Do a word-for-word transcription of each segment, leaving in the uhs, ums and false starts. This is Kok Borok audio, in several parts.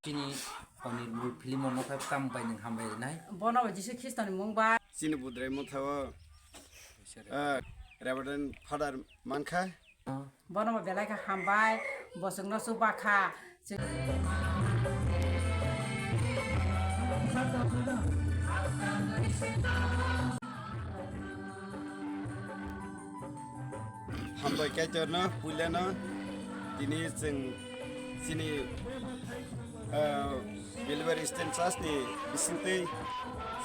Chini Onil Mur film o nokha tamo bai nwng hambai rinai. Bono bo Jisu Khristo ni mung bai. Chini Budrai Motha o, ah, Reverend Father mankha. Bono bo belai khe hambai, bo chwngno chubakha. Hambai Kaitorno puilano tini chwng chini, ah, Belwar Eastern Church ni bisingtwi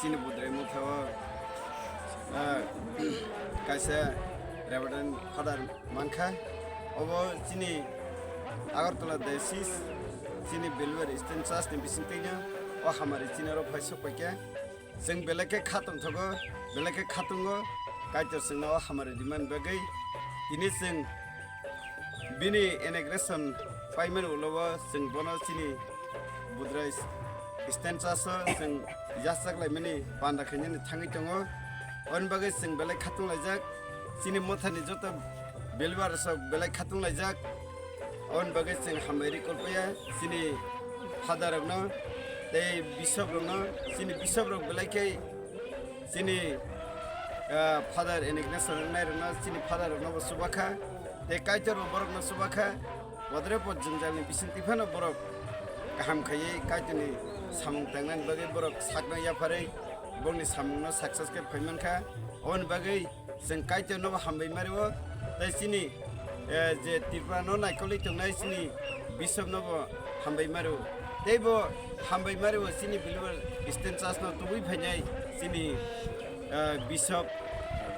chini Budrai Motha o, ah, kaisa Reverend Father mankha. Obo chini Agartala Diocese, chini Belwar Eastern Church ni bisingtwino o hamari chini oro phai sok paikha. Chwng belai khe kha tongthogo, belai khe kha tongo, Kaitor chwngno o hamari rimani bagwi. Tini chwng bini inauguration paimani ulo o chwng bono chini Budrai Eastern Church o chwng yachak laimani panda khainani thangwi tongo. Aboni bagwi chwng belai kha tonglaijak, chini mothani joto Belwar sok belai kha tonglaijak. Aboni bagwi chwng hambai ri kolpaya chini father rokno tei bishop rokno, chini bishop rok belai khe chini, ah, Father Ignatius rok nai rokno, chini father rokno bo chubakha tei Kaitor bo borokno chubakha. Bodre pod jwngjal ni bisingtwi phano borok kaham khaiwi Kaitor ni samung tangnani bagwi borok sakno yapharwi bongni samungno success khe phaimankha. Aboni bagwi chwng Kaitor nobo hambai mario, tei chini, eh, je Tripura no naikolwi tongnai chini bishop nobo hambai mario, tei bo hambai mario chini Belwar Eastern Church no tubui phainai chini, eh, bishop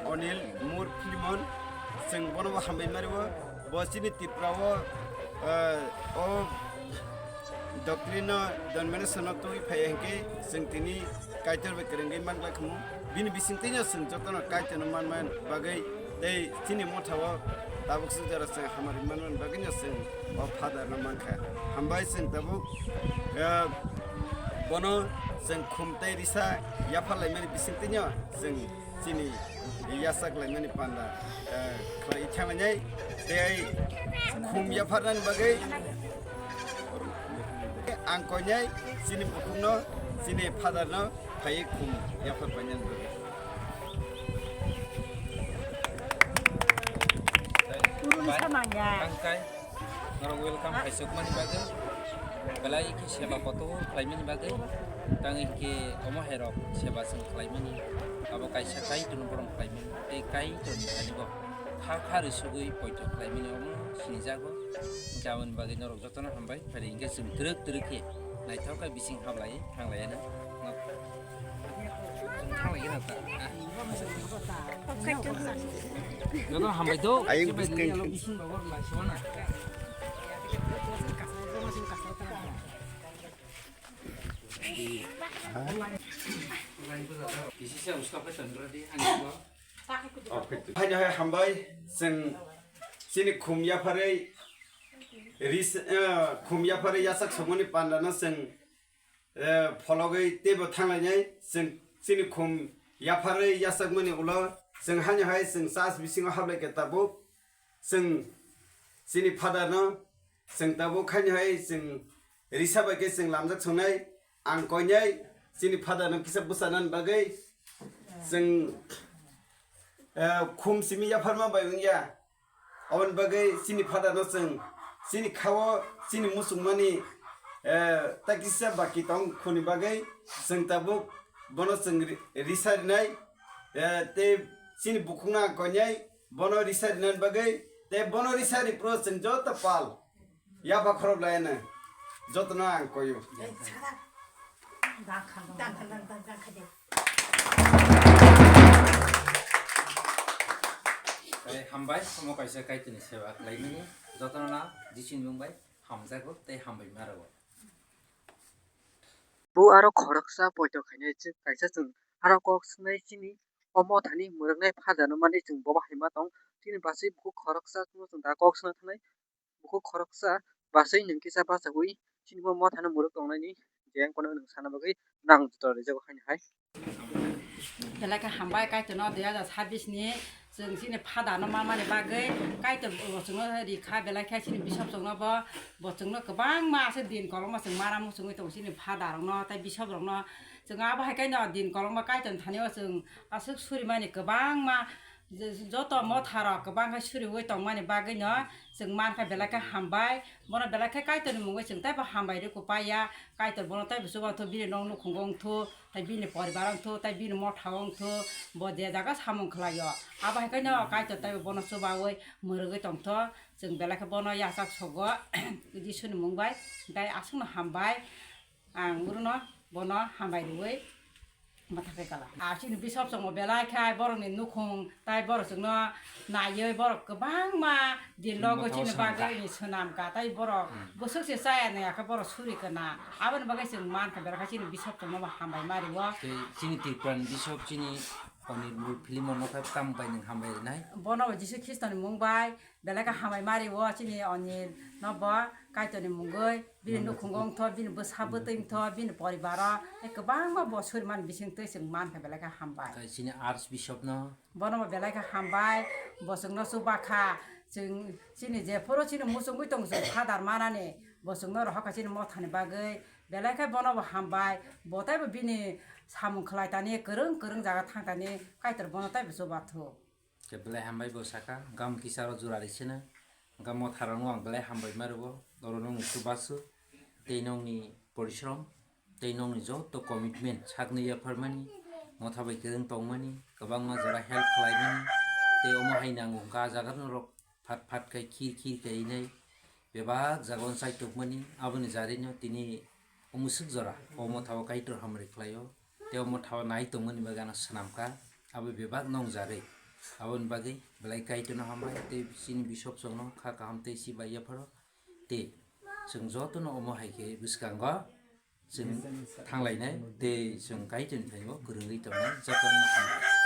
Onil Mur Philimon, chwng bono bo hambai mario, bo chini Tripura o, eh, o doctrine no denomination no tubui phai hinkhe chwng tini Kaitor bai kwrwngwi manglai khamu. Bini bisingtwino chwng jotono Kaitorno manmani bagwi tei chini mothao tabuk swijaro chwng hamari manmani bagwino chwng o father no mankha. Hambai chwng tabuk, eh, bono chwng khum tei risa yapharlaimani bisingtwino chwng chini yachak laimani panda, eh, khlai thanglainai tei khum yapharnani bagwi ang koinai chini bukhukno, chini father no phaiwi khum yaphar painani bagwi. Tangkai. Norok welcome khaisokmani bagwi, belai khe seba kotor khlaimani bagwi, tang hinkhe omo hai rok seba chwng khlaimani, abo kaisa Kaitorni borom khlaimani tei Kaitorni thani bo kha kha rwsugwi poito khlaimani omo sinijago. Hinkhe aboni bagwi norok jotono hambai, phai hinkhe chwng twrwk twrwk khe naithok khe bising hablai thanglaiano. Joto hambai do. Ayung bising. Haino hai hambai, chwng chini khum yapharwi ris-, eh, khum yapharwi yachak songmani pandano chwng eh, phologwi teibo thanglainai, chwng chini khum yapharwi yachakmani ulo chwng haino hai chwng church bisingo hablai khe tabuk chwng chini father no chwng tabuk haino hai chwng risa bai khe chwng lamjak songnai. Ang koinai chini father no kisa bwchanani bagwi chwng, eh, khum simi yapharma bai wngya. Aboni bagwi chini father no chwng chini khao chini muchungmani, eh, takisa baki tong khoni bagwi chwng tabuk bono chwng ri-, risa rinai, eh, tei chini bukhukno ang koinai bono risa rinani bagwi tei bono risa ri phuru chwng joto pal yapha khorok laiano jotono ang koio. Tei hambai, omo kaisa Kaitorni seba khlaimani, jotono no Jisuni mung bai hamjago tei hambai ma rwo. Bo aro khoroksa poito khainai chwng kaisa chwng aro kok swngnai chini omo thani mwrwknai phajar no mani chwng bobo hai ma tong. Chini bwsai bukhuk khoroksa chwngno chwng da kok swna thanai. Bukhuk khoroksa bwsai nwng kisa bachagwi chini bo mothano mwrwk tongnani je ang kono nwng sana bagwi nang joto rijak haino hai. Belai khe hambai Kaitorno dui hajar sabbish ni Chwng chini phadarno manmani bagwi Kaitor bo chwngno rikha, belai khe chini bisop chwngno bo, bo chwngno kwbangma aswk din kolokma chwng mara muchungwi tongo chini phadarokno tei bisoprokno. Chwng abo hai khe no din kolokma Kaitorni thani-o chwng aswk surimani kwbangma, je-, joto motharok kwbang khe suriwi tongmani bagwino chwng mankha belai khe hambai. Bono belai khe Kaitorni mungwi chwng teibo hambai rwkupaiya. Kaitor bono teibo chubathok, bini nok nukhungo wngthok. Tai bini poribar wngthok, tai bini motha wngthok, bo je jaga samung khlaio, abo hai khe no Kaitor taibo bono chubawi mwrwgwi tongthok. Chwng belai khe bono yachak sogo Jisuni mung bai, tai aswkno hambai, ang orono bono hambai rwwi mwthakwi kala. A chini bisop chwngbo belai khe borokni nukhung tai borok chwngno naiwi borok kwbangma din logo chini bagwi swnamkha. Swnamkha, tai borok bwswk se chaya nai khe borok suri kana. Aboni bagwi chwng mankha, belai khe chini bisop chwngno bo hambai ma rwo. Tei chini Tripura ni bisop chini Onil Mul film o nokha tamo bai nwng hambai rwnai. Bono bo Jisu Khristo ni mung bai belai khe hambai ma rwo chini Onil no bo Kaitor ni mungwi. Bini nukhungo wngthok, bini bwsa bwtwi wngthok, bini poribaro tei kwbangma bo suri mani bising twi chwng mankha, belai khe hambai. Tei chini Archbishop no. Bono bo belai khe hambai, bo chwngno chubakha. Chwng chini jephuru chini muchungwi tongo chwng phatar manani, bo chwngno rohorkha chini mothani bagwi. Belai khe bono bo hambai, bo teibo bini samung khlai tani, kwrwng kwrwng jaga thang tani, Kaitor bono teibo chubathok. Khe belai hambai bo sakha, gam kisa ro jura ri sino. Gam motharokno ang belai hambai ma rwo, oro nokni chubachu, tei nokni porishrom, tei nokni joto commitment sakni yapharmani, motha bai kwrwng tongmani, kwbangma jora help khlaimani, tei omo hai nango hwnkha ah jaga norok phat phat khai khir khir khai nai bebak jaga on chai tongmani, aboni jarino tini omo swk jora omo thawa Kaitor hamari khlaio, tei omo thawa nai tongmani bagwi ano swnamkha, abo bebak nongjarwi. Aboni bagwi belai Kaitorno hambai tei chini bisop chwngno kha kaham tei si bai yapharo, tei chwng jotono omo hai khe bwskango chwng thanglainai tei chwng Kaitorni thani bo kwrwngwi tongnai jotono hambai.